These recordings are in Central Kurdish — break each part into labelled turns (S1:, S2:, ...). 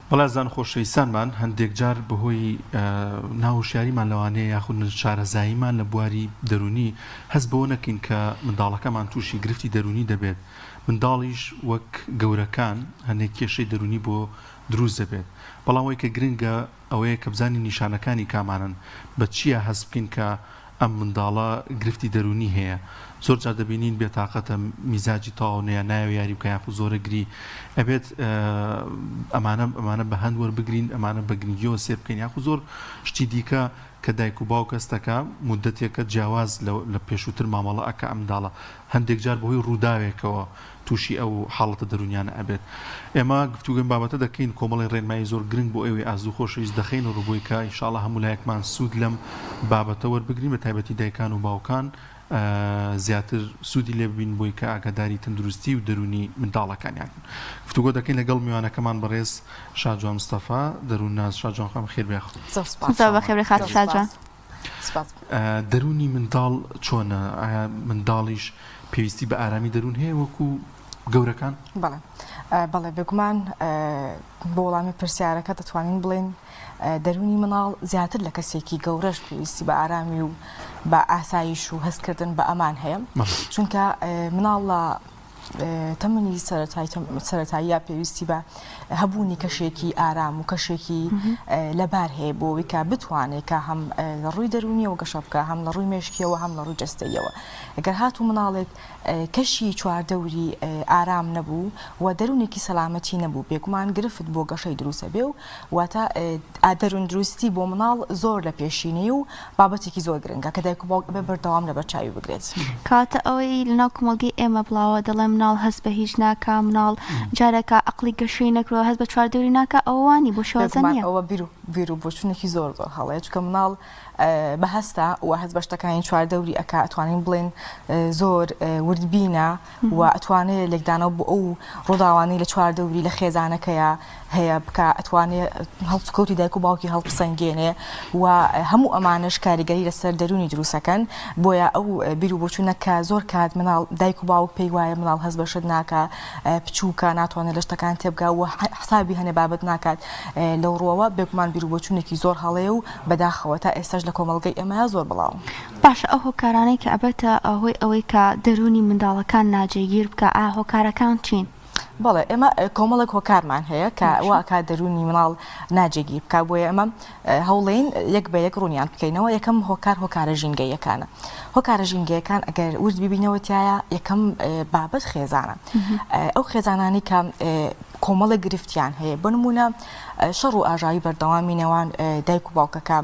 S1: بەڵێ ئازیزان و خۆشەویستانمان هەندێک جار بەهۆی ناهۆشیاریمان لەوانەیە یاخود شارەزاییمان لە بواری دەروونی هەست بەوە نەکەین کە منداڵەکەمان تووشی گرفتی دەروونی دەبێت منداڵیش وەک گەورەکان هەندێک کێشەی دەروونی بۆ دروست دەبێت بەڵام ئەوەی کە گرنگە ئەوەیە کە بزانین نیشانەکانی کامانەن، بە چییە هەست بکەین کە ئەم منداڵە گرفتی دەروونی هەیە؟ زۆر جار دەبینین بێتاقەتە، میزاجی تەواو نییە، نایەوێ یاری بکا یاخود زۆرە گری. ئەبێت ئەمانە ئەمانە بە هەند وەربگرین، ئەمانە بە گرنگییەوە سێر بکەین یاخود زۆر شتی دیکە کە دایک و باوک هەست دەکا موددەتێکە جیاواز لە پێشووتر مامەڵە ئەکا ئەم منداڵە هەندێک جار بەهۆی ڕووداوێکەوە تووشی ئەو حاڵەتە دەروونیانە ئەبێت. ئێمە گفتوگۆی ئەم بابەتە دەکەین، کۆمەڵی ڕێنمایی زۆر گرنگ بۆ ئێوەی ئازیز و خۆشەویست دەخەینە ڕوو بۆی کە ان شاء اللە هەموو لایەکمان سوود لەم بابەتە وەربگرین بە تایبەتی دایکان و باوکان زیاتر سوودی لێ ببین بۆی کە ئاگاداری تەندروستی و دەروونی منداڵەکانیان بن. گفتوگۆ دەکەین لەگەڵ میوانەکەمان بەڕێز شاجوان مستەفا دەروونناس. شاجوان خان بەخێر بێ.
S2: زۆر سوپاس.
S3: زۆر بەخێر بێی خاتوو شاجوان.
S2: سوپاس.
S1: دەروونی منداڵ چۆنە؟ ئایا منداڵیش پێویستی بە ئارامی دەروون هەیە وەکو گەورەکان؟
S2: بەڵێ بەڵێ بێگومان بۆ وەڵامی پرسیارەکە دەتوانین بڵێین دەروونی منداڵ زیاتر لە کەسێکی گەورەش پێویستی بە ئارامی و بە ئاسایش و هەستکردن بە ئەمان هەیە چونکە مناڵ لە تەمەنی سەرەتاییە پێویستی بە هەبوونی کەشێکی ئارام و کەشێکی لەبار هەیە بۆ ئەوەی کە بتوانێت کە هەم لە ڕووی دەروونیەوە گەشە بکە هەم لە ڕووی مێشکیەوە هەم لە ڕووی جەستەیەوە گەر هاتوو مناڵێک کەشی چواردەوری ئارام نەبوو و دەروونێکی سەلامەتی نەبوو بێگومان گرفت بۆ گەشەی دروستە بێ و واتە دەرووندروستی بۆ مناڵ زۆر لە پێشینەیە و بابەتێکی زۆر گرنگە کە دایک و باوک ئەبێ بەردەوام لەبەر چاوی بگرێت.
S3: کەواتە ئەوەی لەناو کۆمەڵگەی ئێمە بڵاوە دەڵێن مناڵ هەست بە هیچ ناکا، مناڵ جارێکە ئەقڵی گەشەی نەکردوە هەست بە چواردەوری ناکا، ئەوە وا نیە بۆ شێوازە
S2: بێگومان
S3: نیە.
S2: ئەوە بیر و بیر و بۆچوونێکی زۆر زۆر هەڵەیە چونکە مناڵ بە هەستە و هەست بە شتەکانی چواردەوری ئەکا ئەتوانین بڵێین زۆر وردبینە و ئەتوانێ لێکدانەوە بۆ ئەو ڕووداوانەی لە چواردەوری لە خێزانەکەیا هەیە بکا، ئەتوانێ هەڵسوکەوتی دایک و باوکی هەڵبسەنگێنێ و هەموو ئەمانەش کاریگەری لەسەر دەروونی دروست ئەکەن، بۆیە ئەو بیر و بۆچوونە کە زۆر کات مناڵ دایک و باوک پێی وایە مناڵ هەست بە شت ناکا، بچووکە ناتوانێت لە شتەکان تێبگا و حسابی هەنێ بابەت ناکات لەو ڕووەوە بێگومان بیر و بۆچوونێکی زۆر هەڵەیە و بەداخەوە تا ئێستاش لە کۆمەڵگەی ئێمەیا زۆر بڵاوە.
S3: باشە ئەو هۆکارانەی کە ئەبێتە هۆی ئەوەی کە دەروونی منداڵەکان ناجێگیر بکا ئایا هۆکارەکان چین؟
S2: بەڵێ ئێمە کۆمەڵێک هۆکارمان هەیە کە وا ئەکات دەروونی منداڵ ناجێگیر بکا بۆیە ئێمە هەوڵێین یەک بە یەک ڕوونیان بکەینەوە یەکەم هۆکار هۆکارە ژینگەیەکانە هۆکارە ژینگەیەکان ئەگەر ورد ببینەوە تایە یەکەم بابەت خێزانە ئەو خێزانانی کە کۆمەڵێک گرفتیان هەیە بۆ نمونە شەڕ و ئاژاوی بەردەوامی نێوان دایک و باوکەکە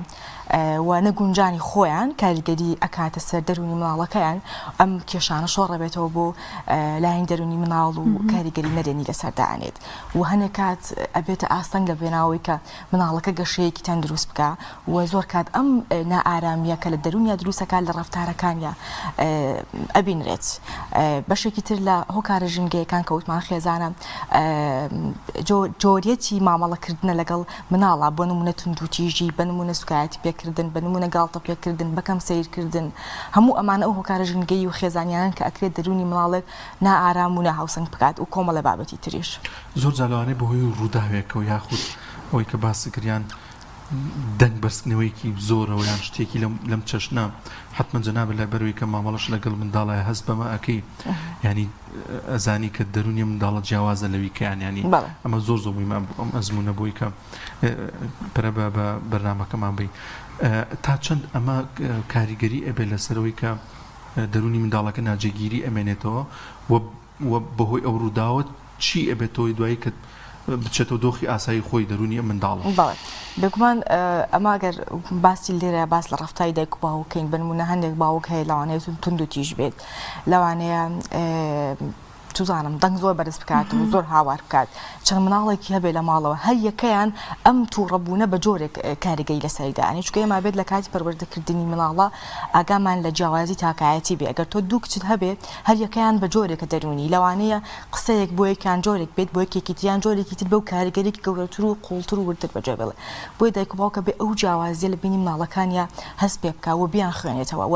S2: و نەگونجانی خۆیان کاریگەری ئەکاتە سەر دەروونی مناڵەکەیان، ئەم کێشانە شۆڕەبێتەوە بۆ لایەنی دەروونی مناڵ و کاریگەری نەرێنی لەسەر دائەنێت و هەنێک کات ئەبێتە ئاستەنگ لە پێناوەی کە مناڵەکە گەشەیەکی تەندروست بکا و زۆر کات ئەم نائارامیە کە لە دەروونیا دروستەکات لە ڕەفتارەکانیا ئەبینرێت. بەشێکی تر لە هۆکارە ژینگەیەکان کە وتمان خێزانە جۆریەتی مامەڵەکردنە لەگەڵ مناڵا بۆ نمونە توندوتیژی، بە نمونە سوکایەتی پێکردن، بە نمونە گاڵتە پێکردن، بە کەم سەیرکردن، هەموو ئەمانە ئەو هۆکارە ژینگەیی و خێزانیانەن کە ئەکرێت دەروونی مناڵێک نائارام و ناهاوسەنگ بکات و کۆمەڵێ بابەتی تریش.
S1: زۆر جار لەوانەیە بەهۆی ڕووداوێکەوە یاخود ئەوەی کە باست کرد یان دەنگ بەرزکردنەوەیەکی زۆرەوە یان شتێکی لەم لەم چەشنە حەتمەن جەنابت لای بەرەوەی کە مامەڵەش لەگەڵ منداڵایە هەست بەمە ئەکەی یانی ئەزانی کە دەروونی ئەم منداڵە جیاوازە لەوی کەیان یانی ئەمە زۆر زۆر موهیمە ئەم ئەزموونە بۆی کە پەرە بە بە بەرنامەکەمان بەین تا چەند ئەمە کاریگەری ئەبێ لەسەرەوەی کە دەروونی منداڵەکە ناجێگیری ئەمێنێتەوە و و بەهۆی ئەو ڕووداوە چی ئەبێتەوەی دوایی کە بچێتەوە دۆخی ئاسایی خۆی دەروونی ئەم منداڵە؟
S2: بەڵێ بێگومان ئەمە گەر باسی لێرە باس لە ڕەفتاری دایک و باوک کەین بە نموونە هەندێک باوک هەیە لەوانەیە توند و تیژ بێت لەوانەیە چزانم دەنگ زۆر بەرز بکات و زۆر هاوار بکات چەند مناڵێکی هەبێ لە ماڵەوە هەر یەکەیان ئەم تووڕەبوونە بە جۆرێک کاریگەری لەسەری دانێ چونکە ئێمە بێت لە کاتی پەروەردەکردنی مناڵە ئاگامان لە جیاوازی تاکایەتی بێ ئەگەر تۆ دوو کچت هەبێ هەر یەکەیان بە جۆرێکە دەروونی لەوانەیە قسەیەک بۆ یەکیان جۆرێک بێت بۆ یەکێکی تریان جۆرێکی تر بێ و کاریگەریەکی گەورەتر و قوڵتر و وردتر بەجێ بێڵێ بۆیە دایک و باوکە بێ ئەو جیاوازیە لە بینی مناڵەکانیا هەست پێ بکا و بیان خوێنێتەوە و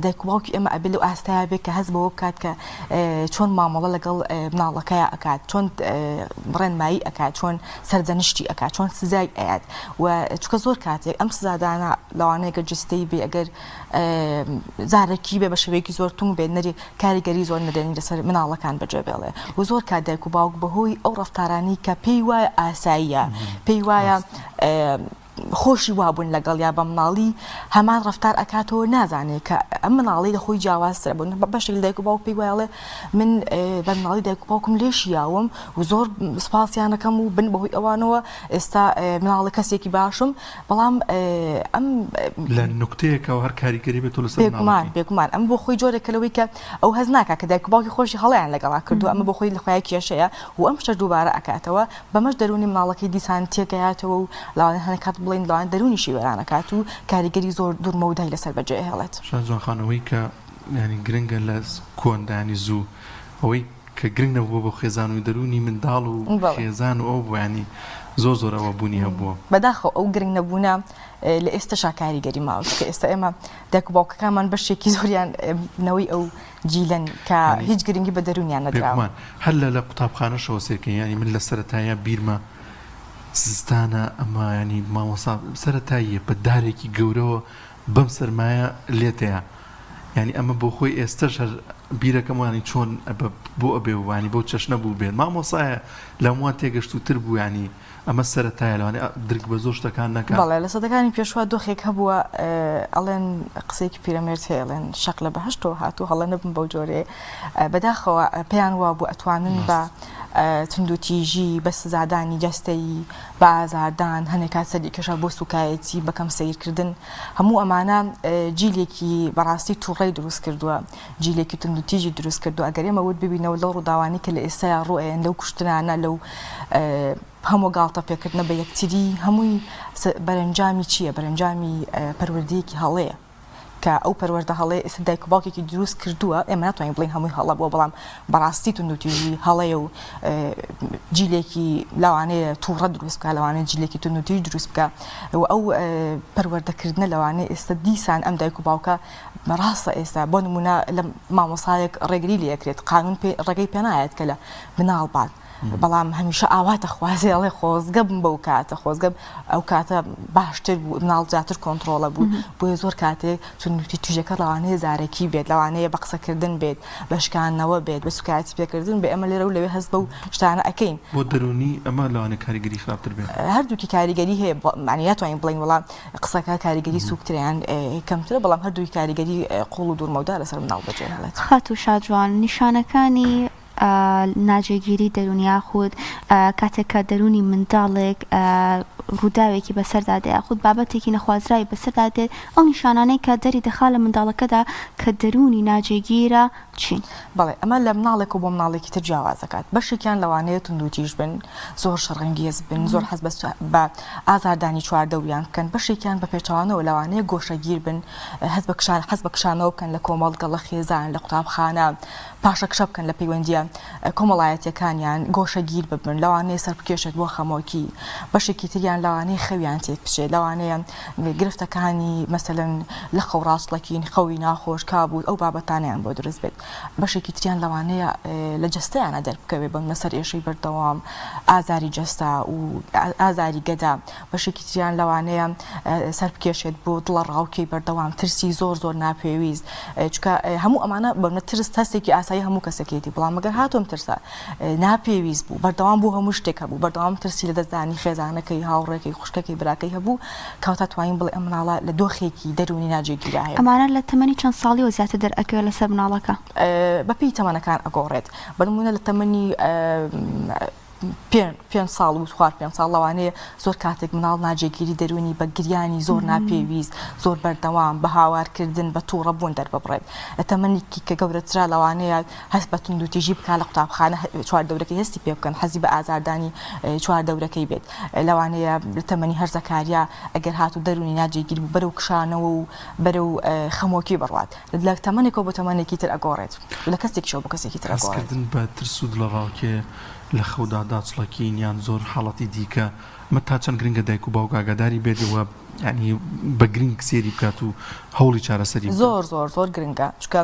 S2: دایک و باوکی ئێمە ئەبێ لەو ئاستایە بێ کە هەست بەوە بکات کە چۆن مامەڵە لەگەڵ. لەگەڵ مناڵەکەیا ئەکات، چۆن ڕێنمایی ئەکات، چۆن سەرزەنشتی ئەکات، چۆن سزای ئەیات و چونکە زۆر کاتێک ئەم سزادانە لەوانەیە گەر جستەی بێ ئەگەر زارەکی بێ بە شێوەیەکی زۆر تونگ بێت نەری کاریگەری زۆر نەرێنی لەسەر مناڵەکان بەجێ بێڵێ و زۆر کات دایک و باوک بەهۆی ئەو ڕەفتارانەی کە پێی وایە ئاساییە پێی وایە خۆشی وابوون لەگەڵ یا بە مناڵی هەمان ڕەفتار ئەکاتەوە نازانێ کە ئەم مناڵی لە خۆی جیاوازترە بوون بەشێک لە دایک و باوک پێی وایە من بە مناڵی دایک و باوکم لێ شیاوم و زۆر سپاسیانەکەم و بن بەهۆی ئەوانەوە ئێستا مناڵە کەسێکی باشم بەڵام ئەم
S1: لە نوکتەیەکەوە هەر کاریگەری بێت لەسەر
S2: بێگومان بێگومان ئەم بۆ خۆی جۆرێکە لەوەی کە ئەو هەست ناکات کە دایک و باوکی خۆشی هەڵەیان لەگەڵا کردووە ئەمە بۆ خۆی لە خۆیان کێشەیە و ئەم شتەش دووبارە ئەکاتەوە بەمەش دەروونی مناڵەکەی دیسان تێکەیاتەوە و لەوانەیە هەندێک کات بڵێین لەوانەیە دەروونیشی وێران ئەکات و کاریگەری زۆر دوورمەودای لەسەر بەجێ ئەهێڵێت.
S1: شاجوان خان ئەوەی کە یانی گرنگە لە کۆندا یانی زوو ئەوەی کە گرنگ نەبووە بۆ خێزان و دەروونی منداڵ و خێزان و ئەو بوو یانی زۆر زۆر ئەوە بوونی هەبووە.
S2: بەداخەوە ئەو گرنگ نەبوونە لە ئێستەشا کاریگەری ماوە چونکە ئێستا ئێمە دایک و باوکەکانمان بەشێکی زۆریان نەوەی ئەو جیلەن کە هیچ گرنگی بە دەروونیان نەدراوە.
S1: بێگومان هەر لە لە قوتابخانەشەوە سەیرکەین یانی من لە سەرەتاییا بیرمە زستانە ئەمە یانی مامۆستا سەرەتاییە بە دارێکی گەورەوە بەم سەرمایە لێتەیە یانی ئەمە بۆ خۆی ئێستەش هەر بیرەکەم وانی چۆن بۆ ئەبێ وانی بەو چەشنە بوو بێت مامۆسایە لە هەمووان تێگەشتووتر بوو یانی ئەمە سەرەتایە لەوانەیە درک بە زۆر شتەکان نەکا.
S2: بەڵێ لە سەدەکانی پێشوە دۆخێک هەبووە ئەڵێن قسەیەکی پیرەمێرد هەیە ئەڵێن شەق لە بەهەشتەوە هاتوو هەڵە نەبم بەو جۆرەیە بەداخەوە پێیان وابوو ئەتوانن بە توندوتیژی بە سزادانی جەستەیی بە ئازاردان هەنێک کات سەری کێشا بۆ سوکایەتی بەکەم سەیرکردن هەموو ئەمانە جیلێکی بەڕاستی توڕەی دروست کردووە جیلێکی توندوتیژی دروست کردووە ئەگەر ئێمە ورد ببینەوە لەو ڕووداوانەی کە لە ئێستایا ڕووئەیەن لەو کوشتنانە لەو هەموو گاڵتە پێکردنە بە یەکتری هەمووی بەرەنجامی چییە بەرەنجامی پەروەردەیەکی هەڵەیە کە ئەو پەروەردە هەڵەیە ئێستا دایک و باوکێکی دروست کردووە ئێمە ناتوانین بڵێین هەمووی هەڵە بووە بەڵام بەڕاستی توندوتیژی هەڵەیە و جیلێکی لەوانەیە تووڕە دروست بکە لەوانەیە جیلێکی توندوتیژ دروست بکە و ئەو پەروەردەکردنە لەوانەیە ئێستا دیسان ئەم دایک و باوکە ڕاستە ئێستا بۆ نمونە لە مامۆسایەک ڕێگری لێکرێت قانون پێ ڕێگەی پێنایەت کە لە مناڵ بات بەڵام هەمیشە ئاواتە خوازێ ئەڵێ خۆزگە بم بەو کاتە خۆزگە ئەو کاتە باشتر بوو مناڵ زیاتر کۆنتڕۆڵە بوو بۆیە زۆر کاتێ توندوتی توژەکە لەوانەیە زارەکی بێت لەوانەیە بە قسەکردن بێت بە شکاندنەوە بێت بە سوکایەتی پێکردن بێ ئێمە لێرە و لەوێ هەست بەو شتانە ئەکەین.
S1: بۆ دەروونی ئەمە لەوانەیە کاریگەری خراپتر بێت.
S2: هەردووکی کاریگەری هەیە یانی ناتوانین بڵێین وەڵا قسەکە کاریگەری سووکترە یان کەمترە بەڵام هەردووکی کاریگەری قووڵ و دوورمەودا لەسەر مناڵ بەجێهێڵێت.
S3: خاتوو شاجوان نیشانەکانی ناجێگیری دەروونی یاخود کاتێک کە دەروونی منداڵێک ڕووداوێکی بەسەردا دێ یاخود بابەتێکی نەخوازراوی بەسەردا دێت ئەو نیشانانەی کە دەری دەخا لە منداڵەکەدا کە دەروونی ناجێگیرە چین؟
S2: بەڵێ ئەمە لە مناڵێک و بۆ مناڵێکی تر جیاواز دەکات بەشێکیان لەوانەیە توندوتیژ بن زۆر شەڕەنگێز بن زۆر حەز بە ئازاردانی چواردەوریان بکەن بەشێکیان بە پێچەوانەوە لەوانەیە گۆشەگیر بن هەست بە کشان حەز بە کشانەوە بکەن لە کۆمەڵگە لە خێزان لە قوتابخانە پاشەکشە بکەن لە پەیوەندییە کۆمەڵایەتییەکانیان، گۆشەگیر ببن، لەوانەیە سەربکێشێت بۆ خەمۆکی، بەشێکی تریان لەوانەیە خەویان تێکبچێت، لەوانەیە گرفتەکانی مەسەلەن لە خەو ڕاچڵەکین، خەوی ناخۆش، کابوس، ئەو بابەتانەیان بۆ دروست بێت. بەشێکی تریان لەوانەیە لە جەستەیانا دەربکەوێت، بۆنمونە سەرئێشەی بەردەوام، ئازاری جەستە و ئازاری گەدە، بەشێکی تریان لەوانەیە سەربکێشێت بۆ دڵەڕاوکێی بەردەوام، ترسی زۆر زۆر ناپێویست، چونکە هەموو ئەمانە بەمە ترس هەستێکی ئاسایی هەموو کەسێکێتی، بەڵام ئەگەر هاتووم ترسە ناپێویست بوو، بەردەوام بۆ هەموو شتێک هەبوو، بەردەوام ترسی لەدەستدانی خێزانەکەی، هاوڕێکەی، خوشکەکەی، براکەی هەبوو، کەواتە توانین بڵێ ئەم مناڵە لە دۆخێکی دەروونی ناجێگیرا هەیە.
S3: ئەمانە لە تەمەنی چەند ساڵیەوە زیاتر دەرئەکەوێت لەسەر مناڵەکە؟
S2: بەپێی تەمەنەکان ئەگۆڕێت، بە نموونە لە تەمەنی پێنج ساڵ و خوار پێنج ساڵ لەوانەیە زۆر کاتێک مناڵ ناجێگیری دەروونی بە گریانی زۆر ناپێویست زۆر بەردەوام بە هاوارکردن بە تووڕە بوون دەرببڕێت لە تەمەنێکی کە گەورەترا لەوانەیە هەست بە توندوتیژی بکات لە قوتابخانە چواردەورەکەی هەستی پێ بکەن حەزی بە ئازاردانی چواردەورەکەی بێت لەوانەیە لە تەمەنی هەرزەکاریە ئەگەر هاتوو دەروونی ناجێگیر بوو بەرەو کشانەوە و بەرەو خەمۆکی بڕوات لە تەمەنێکەوە بۆ تەمەنێکی تر ئەگۆڕێت و لە کەسێکیشەوە بۆ کەسێکی تر ئەگۆڕێت.
S1: هەستکردن بە ترس و دڵەڕاوکێ، لە خەودا داچڵەکین یان زۆر حاڵەتی دیکە، ئەمە تا چەند گرنگە دایک و باوک ئاگاداری بێت و ینی بە گرنگ سێری بکات و هەوڵی چارەسەری
S2: زۆر زۆر زۆر گرنگە چونکە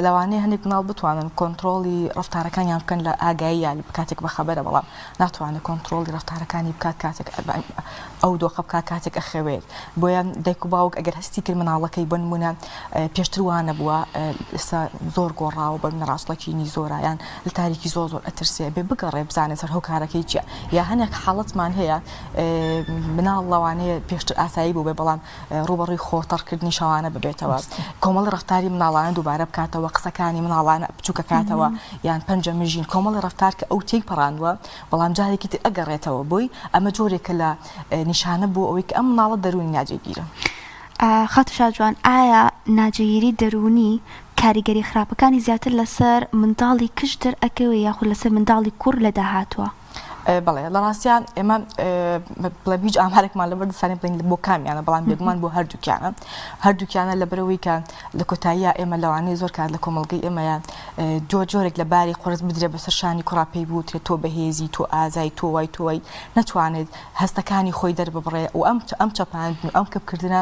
S2: لەوانەیە هەندێک مناڵ بتوانن کۆنترۆڵی ڕەفتارەکانیان بکەن لە ئاگاییە کاتێک بەخەبەرە بەڵام ناتوانێت کۆنترۆڵی ڕەفتارەکانی بکات کاتێک ئەو دۆخە بکات کاتێک ئەخەوێت بۆیە دایک و باوک ئەگەر هەستی کرد مناڵەکەی بۆ نمونە پێشتر وا نەبووە ئێستا زۆر گۆڕاوە بە منە ڕاستڵەکینی زۆرە یان لە تاریکی زۆر زۆر ئەترسێ بێ بگەڕێ بزانێت سەر هۆکارەکەی چییە یا هەنێک حاڵەتمان هەیە مناڵ لەوانەیە پێشتر ئاسایی بوو بێ بەڵام ڕووبەڕووی خۆ تەڕکردنی شەوانە ببێتەوە، کۆمەڵی ڕەفتاری مناڵانە دووبارە بکاتەوە، قسەکانی مناڵانە بچووکەکاتەوە یان پەنجە مژین، کۆمەڵی ڕەفتار کە ئەو تێی پەڕاندووە بەڵام جارێکی تر ئەگەڕێتەوە بۆی، ئەمە جۆرێکە لە نیشانە بۆ ئەوەی کە ئەم مناڵە دەروونی ناجێگیرە.
S3: خاتوو شاجوان، ئایا ناجێگیری دەروونی کاریگەری خراپەکانی زیاتر لەسەر منداڵی کچ دەرئەکەوێ یاخود لەسەر منداڵی کوڕ لە داهاتووە؟
S2: بەڵێ لە ڕاستیا ئێمە بڵێم هیچ ئامارێکمان لەبەر دەستانی بڵین بۆ کامیانە بەڵام بێگومان بۆ هەردووکیانە هەردووکیانە لەبەرەوەی کە لە کۆتاییە ئێمە لەوانەیە زۆر کات لە کۆمەڵگەی ئێمەیە جۆر جۆرێک لە باری قورس بدرێ بەسەر شانی کوڕا پێی بوترێت تۆ بەهێزی تۆ ئازای تۆ وای تۆ وای نەتوانێت هەستەکانی خۆی دەرببڕێ و ئەم ئەم چەپاندن و ئەم کپکردنە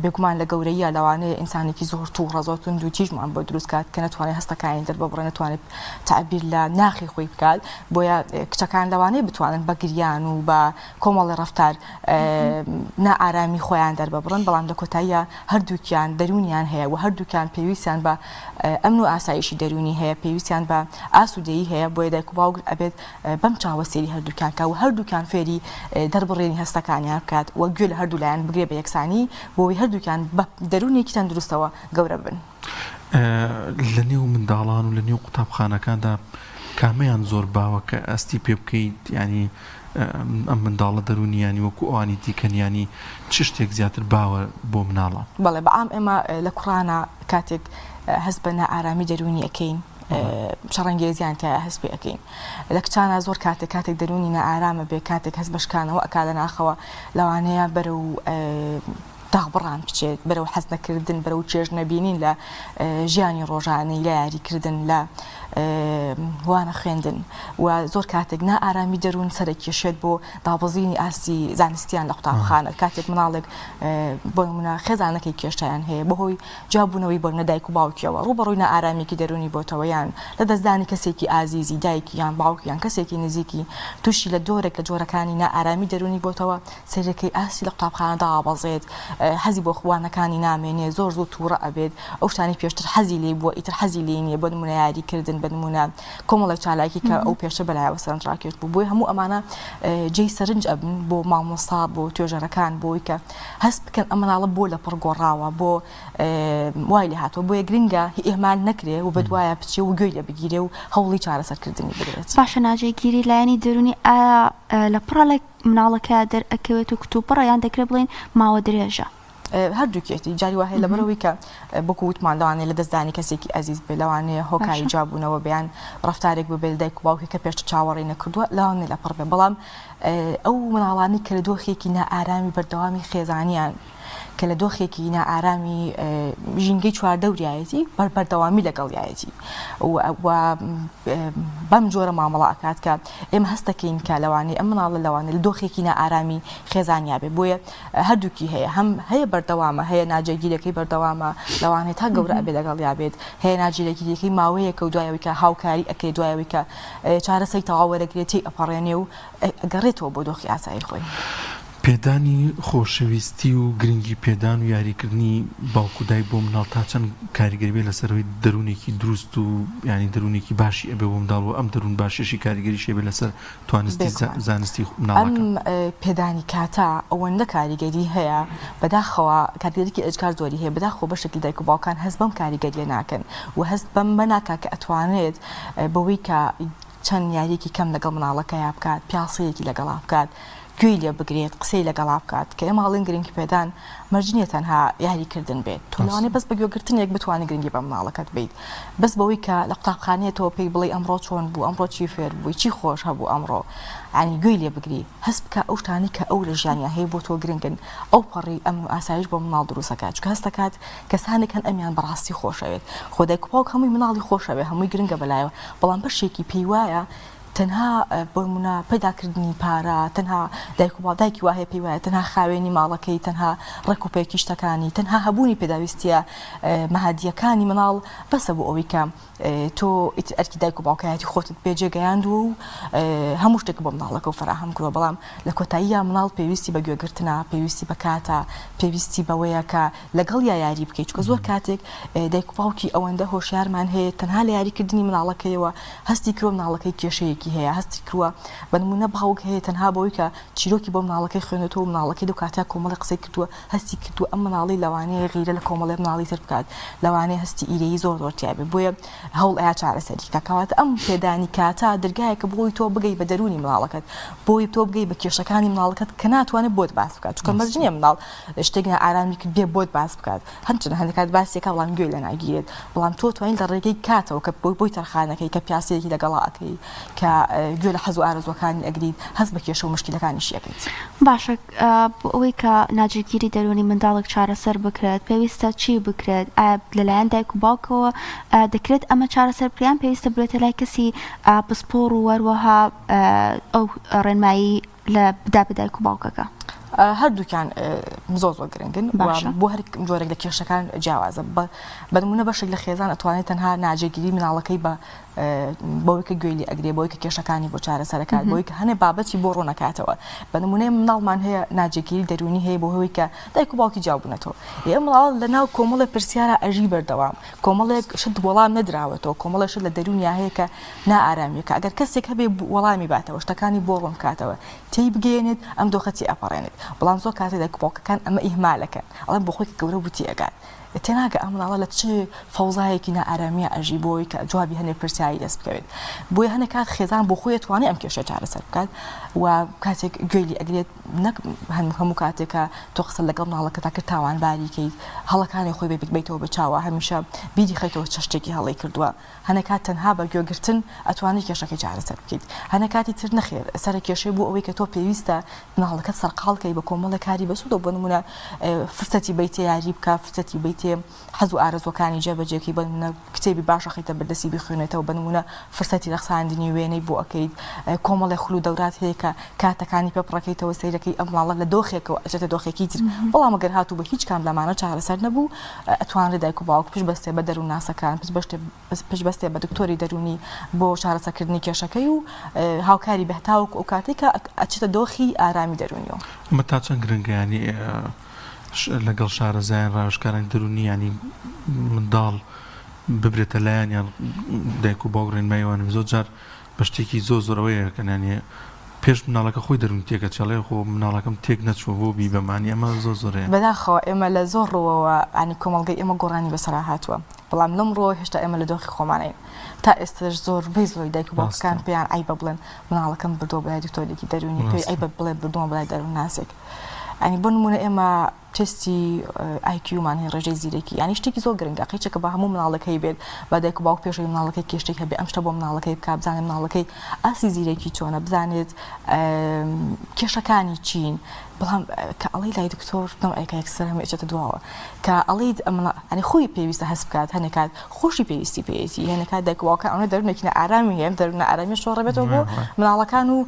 S2: بێگومان لە گەورەیە لەوانەیە ئینسانێکی زۆر تووڕە زۆر توند و تیژمان بۆ دروست کات کە نەتوانێت هەستەکانی دەرببڕێ نەتوانێت تەعبیر لە ناخی خۆی بکات، بۆیە کچەکان لەوانەیە بتوانن بە گریان و بە کۆمەڵی ڕەفتار نائارامی خۆیان دەرببڕن، بەڵام لە کۆتاییا هەردووکیان دەروونیان هەیە و هەردووکیان پێویستیان بە ئەمن و ئاسایشی دەروونی هەیە، پێویستیان بە ئاسوودەیی هەیە، بۆیە دایک و باوک ئەبێت بەم چاوە سەیری هەردووکیان بکات و هەردووکیان فێری دەربڕینی هەستەکانیان بکات و گوێ لە هەردوو لایەن بگرێت بە یەکسانی بۆ ئەوەی هەردووکیان بە دەروونێکی تەندروستەوە گەورە ببن.
S1: لە نێو منداڵان و لە نێو قوتابخانەکاندا کامەیان زۆر باوە کە ئەستی پێ بکەیت یانی ئەم منداڵە دەروونی یانی وەکو ئەوانی دیکەن یانی چ شتێک زیاتر باوە بۆ مناڵان؟
S2: بەڵێ بە عام ئێمە لە کوڕانە کاتێک هەست بە نائارامی دەروونی ئەکەین شەڕەنگێزیان تایە هەست پێ ئەکەین لە کچانە زۆر کاتێک کاتێک دەروونی نائارامە بێ کاتێک هەست بە شکانەوە ئەکا لە ناخەوە لەوانەیە بەرەو دابڕان بچێت، بەرەو حەزنەکردن، بەرەو چێژ نەبینین لە ژیانی ڕۆژانەی، لە یاریکردن، لە وانە خوێندن و زۆر کاتێک نائارامی دەروون سەرەکێشێت بۆ دابەزینی ئاستی زانستیان لە قوتابخانە کاتێک مناڵێک بۆ نمونە خێزانەکەی کێشەیان هەیە بەهۆی جیابوونەوەی بۆ نمونە دایک و باوکیەوە ڕووبەڕووی نائارامیکی دەروونی بۆتەوە یان لە دەستدانی کەسێکی ئازیزی دایکی یان باوکی یان کەسێکی نزیکی تووشی لە جۆرێک لە جۆرەکانی نائارامی دەروونی بۆتەوە سەیرەکەی ئاستی لە قوتابخانە دابەزێت، حەزی بۆ وانەکانی نامێنێ، زۆر زوو تووڕە ئەبێت، ئەو شتانەی پێشتر حەزی لێی بووە ئیتر حەزی لێی نییە، بۆ نموونە یاری کردن، بە نموونە کۆمەڵێک چالاکی کە ئەو پێشتر بەلایەوە سەرنجڕاکێش بوو، بۆیە هەموو ئەمانە جێی سەرنج ئەبن بۆ مامۆستا، بۆ توێژەرەکان، بۆ ئەوەی کە هەست بکەن ئەم مناڵە بۆ لەپڕ گۆڕاوە، بۆ وای لێ هاتووە، بۆیە گرنگە ئیهمال نەکرێ و بەدوایە بچێ و گوێی لێ بگیرێ و هەوڵی چارەسەرکردنی بدرێت.
S3: باشە ناجێگیری لایەنی دەروونی ئایا لەپڕە لە مناڵەکە دەرئەکەوێت و کتوپڕە یان دەکرێت بڵێین ماوە درێژە؟
S2: هەردووکیەتی جاری وا هەیە لەبەرئەوەی کە وەکو وتمان لەوانەیە لەدەستدانی کەسێکی ئەزیز بێ لەوانەیە هۆکاری جیابوونەوە بێ یان ڕەفتارێک ببێت لە دایک و باوکی کە پێشتر چاوەڕێی نەکردووە لەوانەیە لەپڕ بێ بەڵام ئەو مناڵانەی کە لە دۆخێکی نائارامی بەردەوامی خێزانیان کە لە دۆخێکی نائارامی ژینگەی چواردەوریایەتی بەر بەردەوامی لەگەڵیایەتی و بەم جۆرە مامەڵە ئەکات کە ئێمە هەست دەکەین کە لەوانەیە ئەم مناڵە لەوانەیە لە دۆخێکی نائارامی خێزانیا بێ بۆیە هەردووکی هەیە هەم هەیە بەردەوامە هەیە ناجێگیرەکەی بەردەوامە لەوانەیە تا گەورە ئەبێ لەگەڵیا بێت هەیە ناجێگیرەکەی ماوەیەکە و دوایەوەی کە هاوکاری ئەکرێ دوایەوەی کە چارەسەری تەواو وەرەگرێت تێی ئەپەڕێنێ و ئەگەڕێتەوە بۆ دۆخی ئاسایی خۆی.
S1: پێدانی خۆشەویستی و گرنگی پێدان و یاریکردنی باوک و دایک بۆ منداڵ تا چەند کاریگەری بێ لەسەر ئەوەی دەروونێکی دروست و یانی دەروونێکی باشی ئەبێ بۆ منداڵ و ئەم دەروون باشیەشی کاریگەریشی ئەبێ لەسەر توانستی
S2: بێگومان
S1: زانستی
S2: ئەم
S1: منداڵەکە.
S2: پێدانی کاتە ئەوەندە کاریگەری هەیە بەداخەوە کاریگەریی ئێجگار زۆری هەیە بەداخەوە بەشێک لە دایک و باوکان هەست بەم کاریگەریە ناکەن و هەست بەمە ناکا کە ئەتوانێت بەوەی کە چەند یاریەکی کەم لەگەڵ مناڵەکەیا بکات پیاسەیەکی لەگەڵا بکات گوێی لێ بگرێت قسەی لەگەڵا بکات کە ئێمە ئەڵێن گرنگی پێدان مەرج نییە تەنها یاری کردن بێت تۆ لەوانەیە بەس بە گوێگرتنێک بتوانی گرنگی بە مناڵەکەت بیت بەس بەوەی کە لە قوتابخانەیەتەوە پێی بڵێی ئەمڕۆ چۆن بوو ئەمڕۆ چی فێر بووی چی خۆش هەبوو ئەمڕۆ یانی گوێی لێ بگری هەست بکە ئەو شتانەی کە ئەو لە ژیانیا هەیە بۆ تۆ گرنگن ئەو پەڕی ئەمن و ئاسایش بۆ مناڵ دروست ئەکات چونکە هەست دەکات کەسانێک هەن ئەمیان بەڕاستی خۆشەوێت خۆ دایک و باوک هەمووی مناڵی خۆشەوێ هەمووی گرنگە بەلایەوە بەڵام بەشێکی پێی وایە. تەنها بۆ نمونە پەیداکردنی پارە تەنها دایک و دایکی وا هەیە پێی وایە تەنها خاوێنی ماڵەکەی تەنها ڕێک و پێکی شتەکانی تەنها هەبوونی پێداویستیە مادیەکانی مناڵ بەسە بۆ ئەوەی کە تۆ ئیتر ئەرکی دایک و باوکایەتی خۆتت پێ جێگەیاندووە و هەموو شتێک بۆ مناڵەکە و فەراهەم کردووە بەڵام لە کۆتاییە مناڵ پێویستی بە گوێگرتنە پێویستی بە کاتە پێویستی بەوەیە کە لەگەڵیا یاری بکەیت چونکە زۆر کاتێک دایک و باوکی ئەوەندە هۆشیارمان هەیە تەنها لە یاریکردنی مناڵەکەیەوە هەستی کردووە مناڵەکەی کێشەیەکی هەیە هەستی کردووە بە نمونە باوک هەیە تەنها بەوەی کە چیرۆکی بۆ مناڵەکەی خوێنێتەوە مناڵەکەی لەو کاتە کۆمەڵی قسەی کردووە هەستی کردووە ئەم مناڵی لەوانەیە غیرە لە کۆمەڵێ مناڵی تر بکات لەوانەیە هەستی ئیرەیی زۆر زۆر تیابێ بۆیە هەوڵ ئەیا چارەسەری کە کەواتە ئەم پێدانی کاتە دەرگایەکە بۆی تۆ بگەی بە دەروونی مناڵەکەت بۆی تۆ بگەی بە کێشەکانی مناڵەکەت کە ناتوانێت بۆت باس بکات چونکە مەرج نییە مناڵ شتێک نائارامی کرد بێ بۆت باس بکات هەرچەندە هەندێک کات باسێکە بەڵام گوێی لێ ناگیرێت بەڵام تۆ توانیت لە ڕێگەی کاتەوە کە بۆی بۆی تەرخانەکەی کە پیاسەیەکی لەگەڵا ئەکەی کە گوێ لە حەز و ئارەزووەکانی ئەگریت هەست بە کێشە و مشکیلەکانیشی ئەکەیت.
S3: باشە بۆ ئەوەی کە ناجێگیری دەروونی منداڵێک چارەسەر بکرێت پێویستە چی بکرێت؟ ئایا لەلایەن دایک و باوکەوە دەکرێت ئەمە چارەسەر بکرێت یان پێویستە برێتە لای کەسی پسپۆڕ و هەروەها ئەو ڕێنمایی لە بدا بە دایک و باوکەکە.
S2: هەردووکیان زۆر زۆر گرنگن بۆ هەر جۆرێک لە کێشەکان جیاوازە بە نمونە بەشێک لە خێزان ئەتوانێت تەنها ناجێگیری مناڵەکەی بە بەوەی کە گوێی لێ ئەگرێ بۆی کە کێشەکانی بۆ چارەسەرەکات بۆی کە هەنێ بابەتی بۆ ڕوونەکاتەوە بە نمونەی مناڵمان هەیە ناجێگیری دەروونی هەیە بۆ هەوەی کە دایک و باوکی جیابوونەتەوە ئێ مناڵ لە ناو کۆمەڵێ پرسیارە ئەژی بەردەوام کۆمەڵێک شت وەڵام نەدراوەتەوە کۆمەڵێک شت لە دەروونیا هەیە کە نائارامیەکە ئەگەر کەسێک هەبێ وەڵامی باتەوە شتەکانی بۆ ڕوون بکاتەوە تێی بگەیەنێت ئەم دۆخە تێئەپەڕێنێت بەڵام زۆر کاتێ دایک و باوکەکان ئەمە ئیهمالەکەن ئەڵێن بۆ خۆی کە گەورە بوو تێئەگات تێناگا ئەم مناڵە لە چ فەوزایەکی نائارامیە ئەژی بۆی کە جوابی هەنێ پرسیاری دەست بکەوێت بۆیە هەنێ کات خێزان بۆ خۆی ئەتوانێ ئەم کێشەیە چارەسەر بکات و کاتێک گوێی لێ ئەگرێت نەک هەموو کاتێک کە تۆ قسە لەگەڵ مناڵەکەتا کرد تاوانباری کەیت هەڵەکانی خۆی بیتەوە بە چاوە هەمیشە بیری خەیتەوە چ شتێکی هەڵەی کردووە هەنێ کات تەنها بە گوێگرتن ئەتوانی کێشەکەی چارەسەر بکەیت، هەنێ کاتی تر نەخێر سەرە کێشەی بۆ ئەوەی کە تۆ پێویستە مناڵەکەت سەرقاڵ کەی بە کۆمەڵێک کاری بەسوودەوە بۆ نموونە فرسەتی بەیتێ یاری بکە فرسەتی بەیتێ حەز و ئارەزووەکانی جێبەجێ کەی بۆ نموونە کتێبی باش ئەخەیتە بەردەستی بیخوێنێتەوە بە نموونە فرسەتی ڕەخساندنی وێنەی بۆ ئەکەیت کۆمەڵێ خول و دەورات هەیە کە کاتەکانی پێ پڕەکەیتەوە سەیرەکەی ئەم مناڵە لە دۆخێکەوە ئەچێتە دۆخێکی تر بەڵام ئەگەر هاتوو بە هیچ کام لەمانە چارەسەر نەبوو ئەتوانرێت دایک و باوک پشت بەستێ بە دەروونناسەکان، پشت بەستێ بە دکتۆری دەروونی بۆ چارەسەرکردنی کێشەکەی و هاوکاری بێت تاوەکو ئەو کاتەی کە ئەچێتە دۆخی ئارامی دەروونیەوە.
S1: ئەمە تا چەند گرنگە یانی لەگەڵ شارەزایان ڕاوێژکارانی دەروونی یانی منداڵ ببرێتە لایان یان دایک و باوک ڕێنمایی وان زۆر جار بە شتێکی زۆر زۆر ئەوەیە کە یانی پێش مناڵەکە خۆی دەروونی تێک ئەچێ ئەڵێ خۆ مناڵەکەم تێک نەچووە بۆ بیبەمانی ئەمە زۆر زۆر هەیە.
S2: بەداخەوە ئێمە لە زۆر ڕووەوە یانی کۆمەڵگەی ئێمە گۆڕانی بەسەرا هاتووە بەڵام لەم ڕووەوە هێشتا ئێمە لە دۆخی خۆمانین تا ئێستاش زۆربەی زۆری دایک و باوکەکان
S1: ڕاستە.
S2: پێیان عەیبە بڵێن مناڵەکەم بردووە بۆ لای دکتۆرێکی دەروونی پێی
S1: ڕاستە.
S2: عەیبە بڵێ بردوومە بۆ لای دەروونناسێک یانی بۆ نموونە ئێمە تێستی IQ مان هەیە ڕێژەی زیرەکی یانی شتێکی زۆر گرنگە قیچەکە بە هەموو مناڵێک هەیبێت بە دایک و باوک پێشەوەی مناڵەکەی کێشتێک هەبێ ئەم شتە بۆ مناڵەکەی بکات بزانێت مناڵەکەی ئاستی زیرەکی چۆنە بزانێت کێشەکانی چین بەڵام کە ئەڵێی لای دکتۆر نەوعێکە یەکسەر هەموو ئەچێتە دواوە کە ئەڵێیت ئەنی خۆی پێویستە هەست بکات هەنێک کات خۆشی پێویستی پێیەتی هەنێک کات دایک و باوکان ئەوەنە دەروونێکی نائارامی هەیە ئەم دەروونە ئارامیە شۆڕەبێتەوە بۆ مناڵەکان و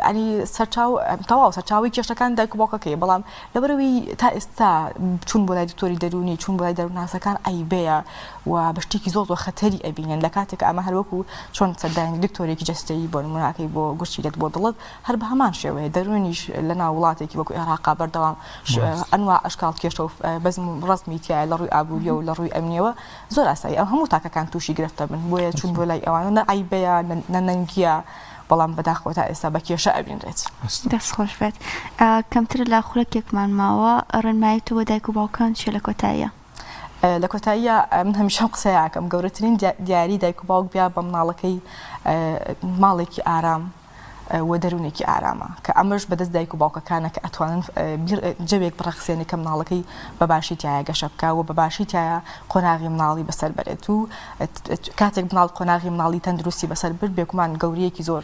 S2: ئەنی سەرچاو تەواو سەرچاوەی کێشەکان دایک و باوکەکەی بەڵام لەبەرئەوەی تا ئێستا چوون بۆ لای دکتۆری دەروونی چوون بۆ لای دەروونناسەکان عەیبەیە و بە شتێکی زۆر زۆر خەتەری ئەبینن لە کاتێک ئەمە هەر وەکو چۆن سەردانی دکتۆرێکی جەستەیی بۆ نموونەکەی بۆ گورچیلەت بۆ دڵت هەر بە هەمان شێوەیە دەروونیش لە ناو وڵاتێکی وەکو ئێراقا بەردەوام ئەنوا ئەشکاڵ کێشە و بەزم و ڕەزمی تیایە لە ڕووی ئابووریەوە لە ڕووی ئەمنیەوە زۆر ئاسایی ئەم هەموو تاکەکان تووشی گرفتە بن بۆیە چوون بۆ لای ئەوانە نە عەیبەیە نە نەنگیە بەڵام بەداخەوە تا ئێستا بە کێشە ئەبینرێت.
S3: دەست خۆش بێت. کەمتر لە خولەکێکمان ماوە، ڕێنمایی تۆ بۆ دایک و باوکان چیە لە کۆتاییا؟
S2: لە کۆتاییا من هەمیشە ئەم قسەیە ئەکەم گەورەترین دیاری دایک و باوک بیا بە مناڵەکەی ماڵێکی ئارام و دەروونێکی ئارامە کە ئەمەش بەدەست دایک و باوکەکانە کە ئەتوانن جەوێک بڕەخسێنێ کە مناڵەکەی بە باشی تایە گەشە بکا و بە باشی تایە قۆناغی مناڵی بەسەر بەرێت و کاتێک مناڵ قۆناغی مناڵی تەندروستی بەسەر برد بێگومان گەوریەکی زۆر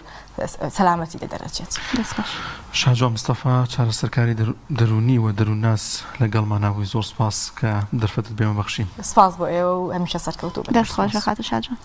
S2: سەلامەتی لێ دەرەچێت.
S3: دەست خۆش.
S1: شاجوان مستەفا چارەسەرکاری دەروونی و دەروونناس لەگەڵمانا بووی زۆر سوپاس کە دەرفەتت بێمە بەخشی.
S2: سپاس بۆ ئێوە و هەمیشە سەرکەوتوو بن.
S3: دەست خۆش بێ خاتوو شاجوان.